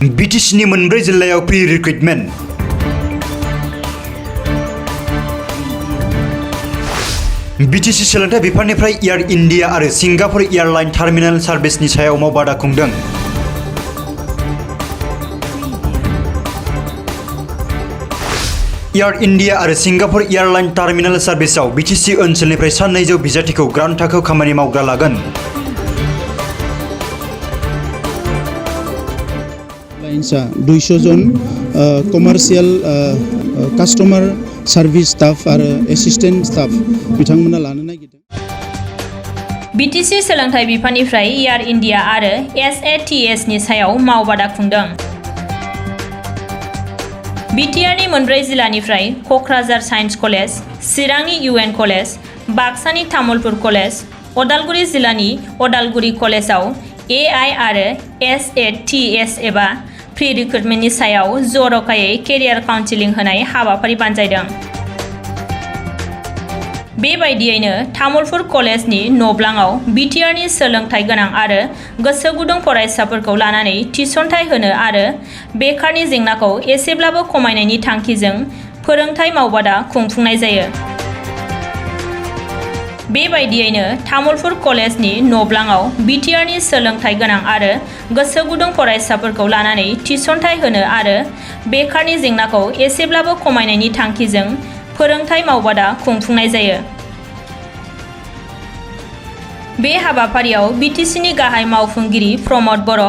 BTCनि मोनब्रै जिल्लायाव pre recruitment. BTC सोलोंथाइ बिफाननिफ्राय एयार इन्डिया आरो सिंगापुर एयारलाइन टार्मिनेल सार्भिसनि सायाव मावबादा खुंदों। एयार इन्डिया आरो सिंगापुर एयारलाइन टार्मिनेल सार्भिसआव BTC ओनसोलनिफ्राय 200 बिजाथिखौ ग्राउन्ड थाखोआव खामानि मावग्रा लागोन। लाइन्सआ 200 जन कमार्शियल कास्टमार सार्भिस स्टाफ आरो एसिस्टेन्ट स्टाफ बिथांमोना लानो नागिरदों। BTC सोलोंथाइ बिफाननिफ्राय एयार इन्डिया आरो SATS नि सायाव मावबादा खुंदों। BTRनि मोनब्रै जिल्लानिफ्राय क'क्राझार साइन्स कलेज, चिरांनि UN कलेज, बाक्सानि तामुलपुर कलेज, उदालगुरि जिल्लानि उदालगुरि कलेजाव AI आरो SATS एबा प्रि रिक्रुटमेन्टनि सायाव जर'खायै केरियार काउन्सिलिं होनाय हाबाफारि बानजायदों। बेबायदियैनो तामुलपुर कलेजनि नब्लाङाव BTRनि सोलोंथाइ गोनां आरो गोसो गुदुं फरायसाफोरखौ लानानै थिसनथाइ होनो आरो बेकारनि जेंनाखौ एसेब्लाबो खमायनायनि थांखिजों फोरोंथाइ मावबादा खुंफुंनाय जायो। बेबायदियैनो तामुलपुर कलेजनि नब्लाङाव BTRनि सोलोंथाइ गोनां आरो गोसो गुदुं फरायसाफोरखौ लानानै थिसनथाइ होनो आरो बेकारनि जेंनाखौ एसेब्लाबो खमायनायनि थांखिजों फोरोंथाइ मावबादा खुंफुंनाय जायो। बे हाबाफारियाव BTCनि गाहाय मावफुंगिरि प्रमद बर',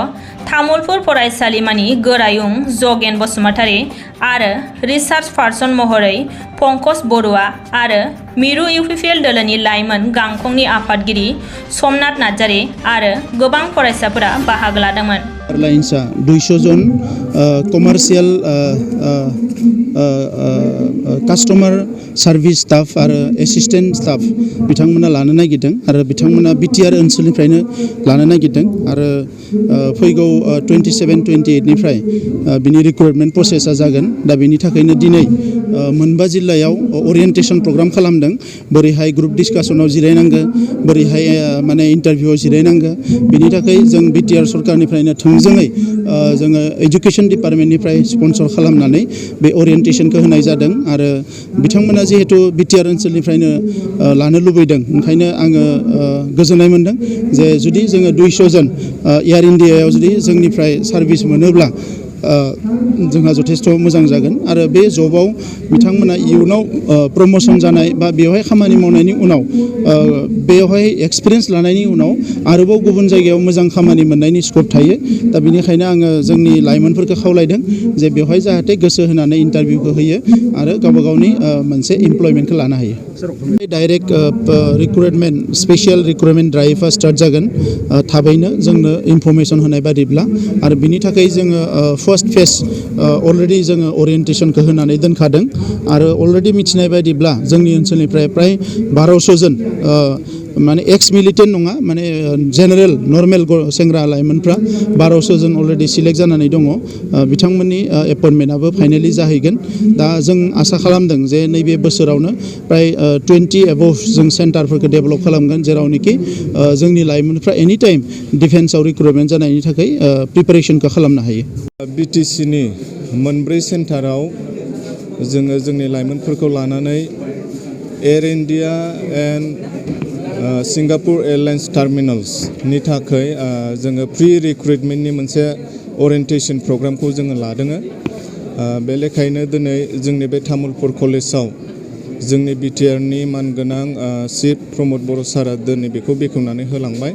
तामुलपुर फरायसालिमानि गोरायुं जगेन बसुमतारी आरो रिसार्च पार्सन महरै पंकज बरुवा आरो मिरु UPPL दोलोनि लाइमोन गांखंनि आफादगिरि समनाथ नार्जारी आरो गोबां फरायसाफोरा बाहागो लादोंमोन। एयारलाइन्सआ 200 जन कमार्शियल कास्टमार सार्भिस स्टाफ आरो एसिस्टेन्ट स्टाफ बिथांमोना लानो नागिरदों आरो बिथांमोना BTR ओनसोलनिफ्रायनो लानो नागिरदों आरो फैगौ 27-28 निफ्राय बिनि रिक्रुटमेन्ट प्रसेसा जागोन। दा बेनि थाखायनो दिनै मोनबा जिल्लायाव ओरिएन्टेसन प्रग्राम खालामदों। बोरैहाय ग्रुप डिसकासनाव जिरायनांगो, बोरैहाय माने इन्टारभिउआव जिरायनांगो, बिनि थाखाय जों BTR सरकारनिफ्रायनो थोंजोङै जोङो एजुकेसन डिपार्टमेन्टनिफ्राय स्पन्सर खालामनानै बे ओरिएन्टेसनखौ होनाय जादों आरो बिथांमोना जिहेतु BTR ओनसोलनिफ्रायनो लानो लुबैदों, ओंखायनो आङो गोजोननाय मोनदों जे जुदि जोङो 200 जन एयार इन्डियायाव जुदि जोंनिफ्राय सार्भिस मोनोब्ला जोंहा जथेस्थ' मोजां जागोन आरो बे जबाव बिथांमोना इयुनाव प्रमोसन जानाय बा बेवहाय खामानि मावनायनि उनाव बेवहाय एक्सपिरियेन्स लानायनि उनाव आरोबाव गुबुन जायगायाव मोजां खामानि मोननायनि स्कप थायो। दा बेनिखायनो आङो जोंनि लाइमोनफोरखौ खावलायदों जे बेवहाय जाहाथे गोसो होनानै इन्टारभिउखौ होयो आरो गावबा गावनि मोनसे इमप्लयमेन्टखौ लानो हायो। डाइरेक्ट रिक्रुटमेन्ट स्पेसियेल रिक्रुटमेन्ट ड्राइभआ स्टार्ट जागोन थाबैनो जोंनो इनफरमेसन होनाय बादिब्ला आरो बिनि थाखाय जोङो फर्स्ट फेज अलरेडि जोङो ओरिएन्टेसनखौ होनानै दोनखादों आरो अलरेडि मिथिनाय बायदिब्ला जोंनि ओनसोलनिफ्राय प्राय 1200 जन माने एक्स मिलिटेन्ट नङा, माने जेनेरेल नर्मेल सेंग्रा लाइमोनफ्रा 1200 जन अलरेडि सिलेक्ट जानानै दङ। बिथांमोननि एपइन्टमेन्टआबो फाइनेलि जाहैगोन। दा जों आसा खालामदों जे नैबे बोसोरावनो प्राय 20 एबभ जों सेन्टारफोरखौ डेभेलप खालामगोन जेरावनोखि जोंनि लाइमोनफ्रा एनि टाइम डिफेन्सआव रिक्रुटमेन्ट जानायनि थाखाय प्रिपेरेसनखौ खालामनो हायो। BTCनि मोनब्रै सेन्टाराव जोङो जोंनि लाइमोनफोरखौ लानानै Air India and Singapore Airlines टार्मिनेल्सनि थाखाय जोङो प्रि रिक्रुटमेन्टनि मोनसे ओरिएन्टेसन प्रग्रामखौ जोङो लादों। बे लेखायैनो दिनै जोंनि बे तामुलपुर कलेजाव जोंनि BTRनि मानगोनां चिफ प्रमद बर' सारा दिनै बेखौ बेखेवनानै होलांबाय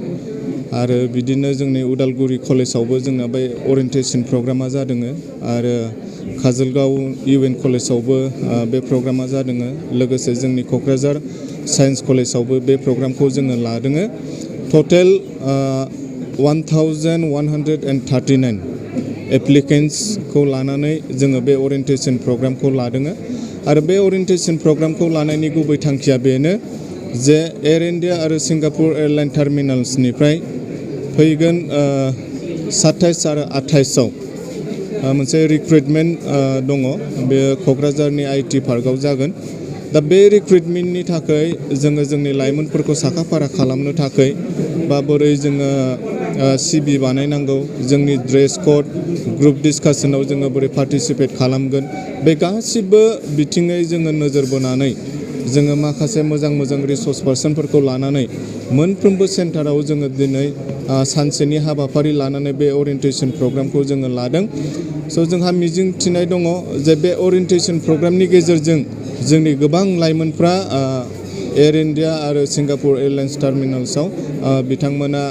आरो बिदिनो जोंनि उदालगुरि कलेजावबो जोंना बे ओरिएन्टेसन प्रग्रामा जादों आरो काजलगाव UN कलेजावबो बे प्रग्रामा जादों। लोगोसे जोंनि क'क्राझार साइन्स कलेजावबो बे प्रग्रामखौ जोङो लादों। टटेल 1139 एप्लिकेन्ट्सखौ लानानै जोङो बे ओरिएन्टेसन प्रग्रामखौ लादों आरो बे ओरिएन्टेसन प्रग्रामखौ लानायनि गुबै थांखिया बेनो जे एयार इन्डिया आरो सिंगापुर एयारलाइन टार्मिनेल्सनिफ्राय फैगोन 27 आरो 28 आव मोनसे रिक्रुटमेन्ट दङ। बे क'क्राझारनि IT पार्कआव जागोन। दा बे रिक्रुटमेन्टनि थाखाय जोङो जोंनि लाइमोनफोरखौ साखाफारा खालामनो थाखाय बा बोरै जोङो CV बानायनांगौ जोंनि ड्रेस कोड ग्रुप डिस्कासनाव जोङो बोरै पार्टिसिपेट खालामगोन बे गासिबो बिथिङै जोङो नोजोर बोनानै जोङो माखासे मोजां रिसर्स पार्सनफोरखौ लानानै मोनफ्रोमबो सेन्टाराव जोङो दिनै सानसेनि हाबाफारि लानानै बे ओरिएन्टेसन प्रग्रामखौ जोङो लादों स' जोंहा मिजिं थिनाय दङ जे बे ओरिएन्टेसन प्रग्रामनि गेजेरजों जोंनि गोबां लाइमोनफ्रा एयार इन्डिया आरो सिंगापुर एयारलाइन्स टार्मिनाल्सआव बिथांमोना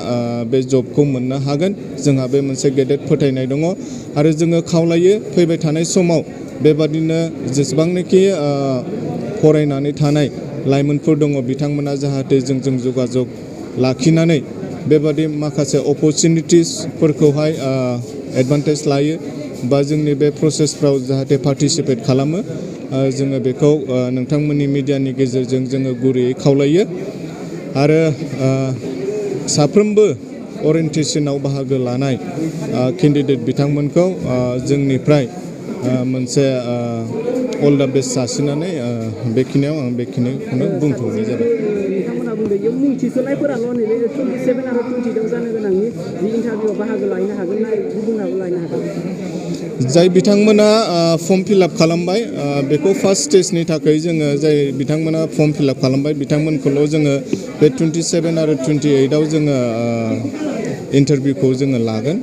बे जबखौ मोननो हागोन जोंहा बे मोनसे गेदेर फोथायनाय दङ आरो जोङो खावलायो फैबाय थानाय समाव बेबादिनो जेसेबांनाखि फरायनानै थानाय लाइमोनफोर दङ बिथांमोना जाहाथे जोंजों जगाजग लाखिनानै बेबादि माखासे अपरचुनिटिसफोरखौहाय एडभान्टेज लायो बा जोंनि बे प्रसेसफ्राव जाहाथे पार्टिसिपेट खालामो जोङो बेखौ नोंथांमोननि मिडियानि गेजेरजों जोङो गुरैयै खावलायो आरो साफ्रोमबो ओरिएन्टेसनाव बाहागो लानाय केन्डिडेट बिथांमोनखौ जोंनिफ्राय मोनसे अल दा बेस्ट जासिनानै बेखिनियाव आं बेखिनिखौनो बुंथ'नाय जाबाय नोंथांमोना बुंदों जे मुं थिसननायफोराल' नैबे 27 आरो 28 जानो गोनांनि जि इन्टारभिउआव बाहागो लाहैनो हागोन ना गुबुनाबो लाहैनो हागोन जाय बिथांमोना फर्म फिलआप खालामबाय बेखौ फार्स्ट स्टेजनि थाखाय जोङो जाय बिथांमोना फर्म फिलआप खालामबाय बिथांमोनखौल' जोङो बे 27 आरो 28आव जोङो इन्टारभिउखौ जोङो लागोन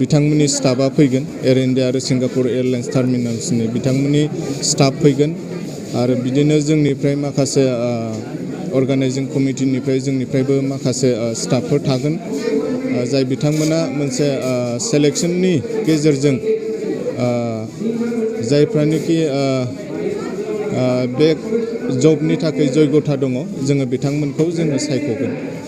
बिथांमोननि स्टाफा फैगोन एयार इन्डिया आरो सिंगापुर एयारलाइन्स टार्मिनाल्सनि बिथांमोननि स्टाफ फैगोन आरो बिदिनो जोंनिफ्राय माखासे अर्गानाइजिं कमिटिनिफ्राय जोंनिफ्रायबो माखासे स्टाफफोर थागोन जाय बिथांमोना मोनसे सेलेक्सननि गेजेरजों जायफ्रानोखि बे जबनि थाखाय जयगथा दङ जोङो बिथांमोनखौ जोङो सायख'गोन